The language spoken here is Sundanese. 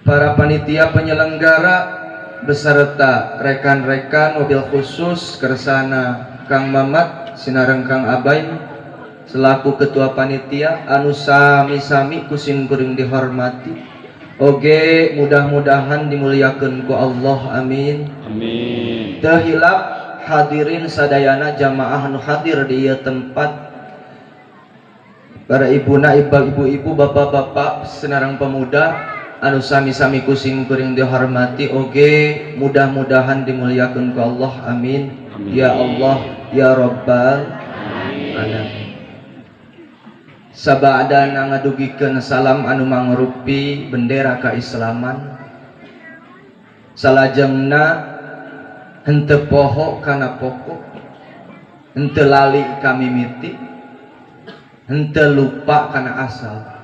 Para panitia penyelenggara beserta rekan-rekan, wabil khusus kersana Kang Mamat sinareng Kang Abai selaku ketua panitia anu sami-sami ku simkuring dihormati oge, mudah-mudahan dimuliakan ku Allah, amin. Amin. Teu hilap hadirin sadayana, jamaah anu hadir di ieu tempat, para ibuna, ibu-ibu, bapak-bapak sinareng pemuda anu sami-sami ku simkuring dihormati oge, mudah-mudahan dimuliakan ku Allah, amin. Amin. Ya Allah ya Rabbal alamin. Sabadana ngadugikeun salam anu mangrupi bendera keislaman, salajengna henteu poho kana pokok, henteu lali ka mimiti, henteu lupa kana asal.